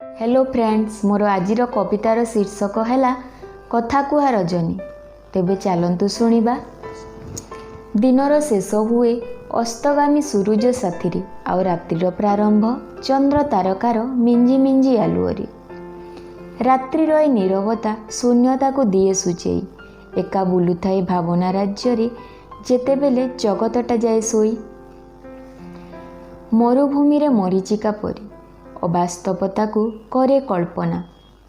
Hello friends, ମୋର ଆଜିର କବିତାର ଶୀର୍ଷକ ହେଲା କଥା କୁହା ରଜନୀ। ତେବେ ଚାଲନ୍ତୁ ଶୁଣିବା। ଦିନର ଶେଷ ହୁଏ ଅସ୍ତଗାମୀ ସୂରୁଜ ସାଥିରେ, ଆଉ ରାତ୍ରିର ପ୍ରାରମ୍ଭ ଚନ୍ଦ୍ର ତାରକାର ମିଞ୍ଜି ମିଞ୍ଜି ଆଲୁଅରେ। ରାତ୍ରିର ଏ ନୀରବତା ଶୂନ୍ୟତାକୁ ଦିଏ ସୂଚେଇ। ଏକା ବୁଲୁଥାଏ ଭାବନା ରାଜ୍ୟରେ ଯେତେବେଲେ ଜଗତଟା ଯାଏ ଶୋଇ। ମରୁଭୂମିରେ ମରିଚିକା ପରି ଅବାସ୍ତବତାକୁ କରେ କଳ୍ପନା,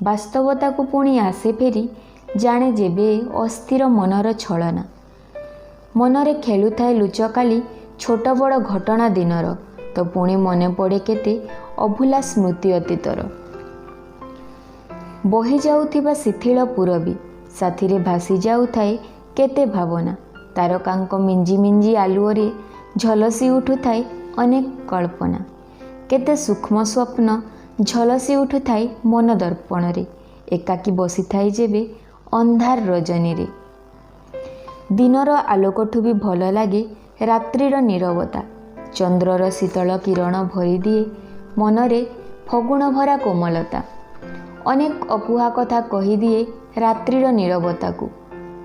ବାସ୍ତବତାକୁ ପୁଣି ଆସେ ଫେରି ଜାଣେ ଯେବେ ଅସ୍ଥିର ମନର ଛଳନା। ମନରେ ଖେଳୁଥାଏ ଲୁଚକାଳି ଛୋଟ ବଡ଼ ଘଟଣା ଦିନର, ତ ପୁଣି ମନେ ପଡ଼େ କେତେ ଅଭୁଲା ସ୍ମୃତି ଅତୀତର। ବହି ଯାଉଥିବା ଶିଥିଳ ପୂରବୀ ସାଥିରେ ଭାସି ଯାଉଥାଏ କେତେ ଭାବନା। ତାରକାଙ୍କ ମିଞ୍ଜି ମିଞ୍ଜି ଆଲୁଅରେ ଝଲସି ଉଠୁଥାଏ ଅନେକ କଳ୍ପନା। କେତେ ସୂକ୍ଷ୍ମ ସ୍ୱପ୍ନ ଝଲସି ଉଠୁଥାଏ ମନ ଦର୍ପଣରେ, ଏକାକୀ ବସିଥାଏ ଯେବେ ଅନ୍ଧାର ରଜନୀରେ। ଦିନର ଆଲୋକଠୁ ବି ଭଲ ଲାଗେ ରାତ୍ରିର ନୀରବତା। ଚନ୍ଦ୍ରର ଶୀତଳ କିରଣ ଭରିଦିଏ ମନରେ ଫଗୁଣ ଭରା କୋମଲତା। ଅନେକ ଅକୁହା କଥା କହିଦିଏ ରାତ୍ରିର ନୀରବତାକୁ।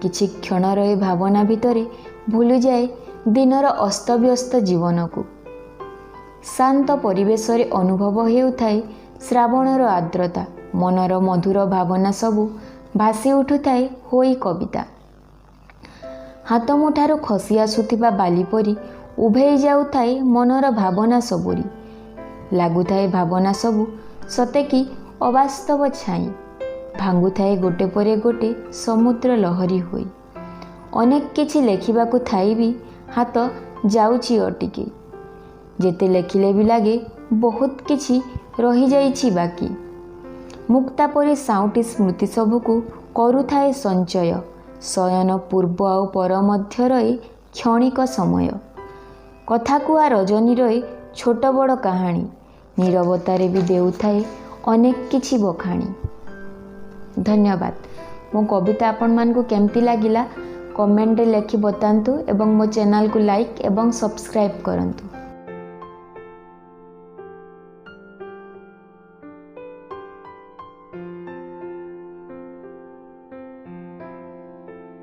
କିଛି କ୍ଷଣର ଏ ଭାବନା ଭିତରେ ଭୁଲିଯାଏ ଦିନର ଅସ୍ତବ୍ୟସ୍ତ ଜୀବନକୁ। ଶାନ୍ତ ପରିବେଶରେ ଅନୁଭବ ହେଉଥାଏ ଶ୍ରାବଣର ଆର୍ଦ୍ରତା। ମନର ମଧୁର ଭାବନା ସବୁ ଭାସି ଉଠୁଥାଏ ହୋଇ କବିତା। ହାତ ମୁଠାରୁ ଖସି ଆସୁଥିବା ବାଲି ପରି ଉଭେଇ ଯାଉଥାଏ ମନର ଭାବନା ସବୁରି। ଲାଗୁଥାଏ ଭାବନା ସବୁ ସତେ କି ଅବାସ୍ତବ ଛାଇ, ଭାଙ୍ଗୁଥାଏ ଗୋଟେ ପରେ ଗୋଟେ ସମୁଦ୍ର ଲହରୀ ହୋଇ। ଅନେକ କିଛି ଲେଖିବାକୁ ଥାଇ ବି ହାତ ଯାଉଛି ଅଟକି। ଯେତେ ଲେଖିଲେ ବି ଲାଗେ ବହୁତ କିଛି ରହିଯାଇଛି ବାକି। ମୁକ୍ତା ପରି ସାଉଁଟି ସ୍ମୃତି ସବୁକୁ କରୁଥାଏ ସଞ୍ଚୟ, ଶୟନ ପୂର୍ବ ଆଉ ପର ମଧ୍ୟର ଏ କ୍ଷଣିକ ସମୟ। କଥା କୁହା ରଜନୀର ଏ ଛୋଟ ବଡ଼ କାହାଣୀ ନୀରବତାରେ ବି ଦେଉଥାଏ ଅନେକ କିଛି ବଖାଣି। ଧନ୍ୟବାଦ। ମୋ କବିତା ଆପଣମାନଙ୍କୁ କେମିତି ଲାଗିଲା, କମେଣ୍ଟରେ ଲେଖି ବତାନ୍ତୁ ଏବଂ ମୋ ଚ୍ୟାନେଲକୁ ଲାଇକ୍ ଏବଂ ସବସ୍କ୍ରାଇବ୍ କରନ୍ତୁ।